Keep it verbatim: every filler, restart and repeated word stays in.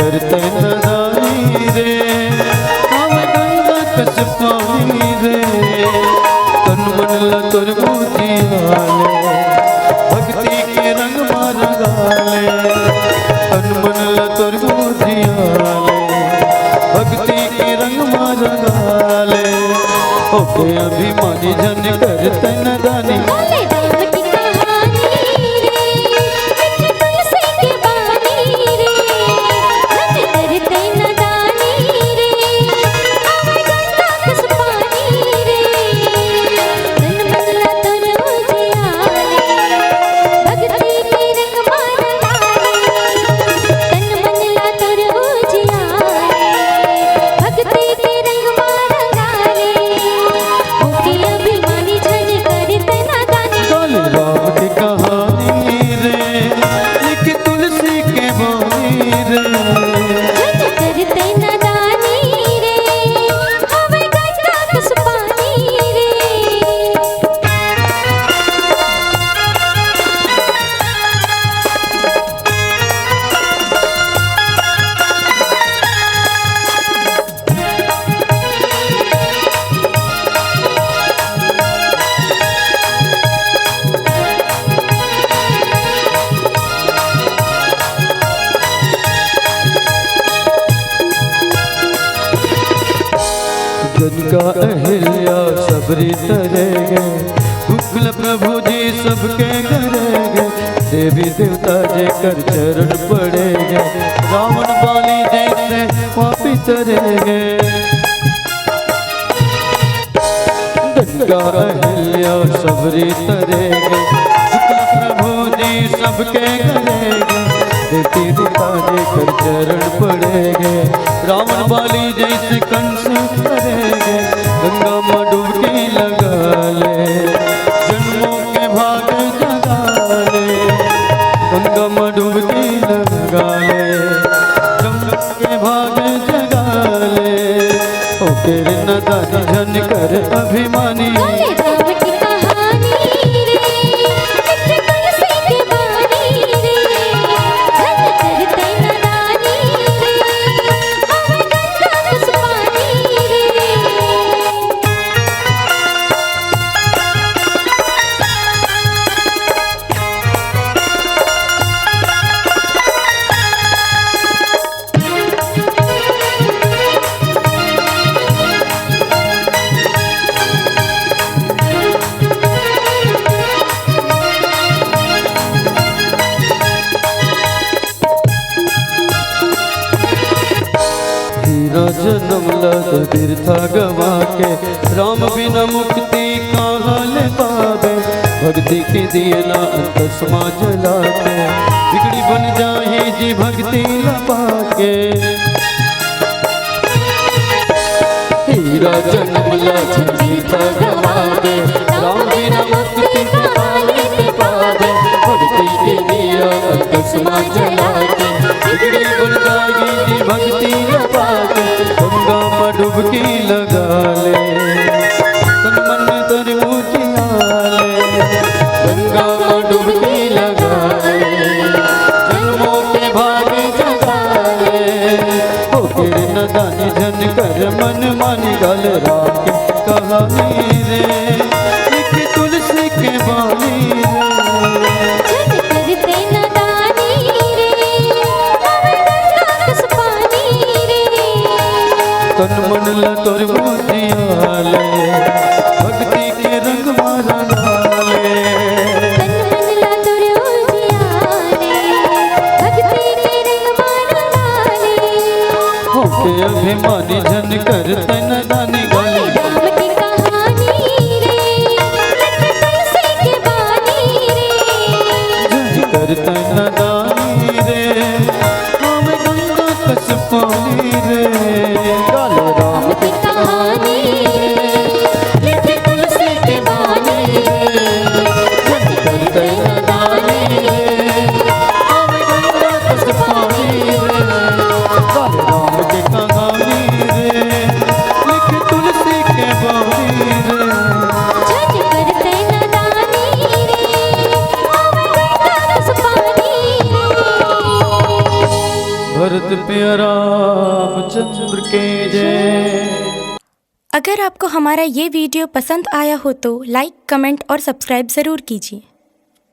करते नदानी रे, आवे गंगा कस पानी रे, तन मन ला तोर मुझिया ले, भक्ति के रंग मा रंगा ले, तन मन ला तोर मुझिया ले, भक्ति के रंग मा रंगा ले, ओके अभिमानी झन करते नदानी। बोले राम की कहानी रे, लिखे तुलसी के बानी रे, झन करते नदानी रे, आवे गंगा कस पानी रे, तन मन ला तोर उजियाले, भक्ति के रंग मा रंगाले, तन मन ला तोर उजियाले, भक्ति के रंग मा रंगाले, होके अभिमानी झन करते नदानी। बोले राम की कहानी रे, लिखे तुलसी के बानी रे, झन करते नदानी रे, आवे गंगा कस पानी रे। गंगा अहिल्या सबरी तरे गे, भूख ल प्रभु जी सबके घरे गे, देवी देवता जेकर चरण पड़े गे, रावण बाली जैसे पापी तरे गे। गंगा अहिल्या सबरी तरे गे, भूख ल प्रभु जी सबके घरे गे, देवी देवता जेकर चरण पड़े गे, रावण बाली जैसे कंस तरे गे, गंगा मा डुबकी लगा ले, जन्मों के भाग जगा ले, गंगा मा डुबकी लगा ले, जन्मों के भाग जगा ले, होके नदानी झन कर अभिमानी। बोले राम की कहानी रे, लिखे तुलसी के बानी रे, झन करते नदानी रे, आवे गंगा कस पानी रे। हीरा जनम ला तो बिरथा गवा के, राम बिना मुक्ति कहाँ ले पाबे। भक्ति के दिए ला अंतस मा जला के, बिगड़ी बन जाही जी भक्ति ला पाके। हीरा जनम ला झंझट गवावे, राम बिना मुक्ति कहाँ ले पावे। भक्ति के दिया अंतस मा जला के, बिगड़ी बन जाही जी भक्ति ला पाके। गंगा मा डुबकी लगा ले, तन मन तोर उजियाले। गंगा मा डुबकी लगा ले, जन्मों के भाग जगा ले। होके नदानी झन कर मन मानी, गा ले राम के कहानी रे, लिखे तुलसी के बानी रे। झन करते नदानी रे, आवे गंगा कस पानी रे। तन मन ला तोर उजियाले, भक्ति के रंग मा रंगाले। तन मन ला तोर उजियाले, भक्ति के रंग मा रंगाले। होके अभिमानी झन कर तन दानी, गा ले राम की कहानी रे, लिखे तुलसी के बानी रे। झन कर तन दानी रे, आवे गंगा कस पानी रे। गा ले राम की कहानी रे, लिखे तुलसी के बानी रे। झन करते नदानी रे, आवे गंगा कस पानी रे। गा ले राम की कहानी रे, लिखे तुलसी के बानी रे। झन करते नदानी रे, आवे गंगा कस पानी रे। भरत प्रिय रामचंद्र के जय। अगर आपको हमारा ये वीडियो पसंद आया हो तो लाइक, कमेंट और सब्सक्राइब ज़रूर कीजिए।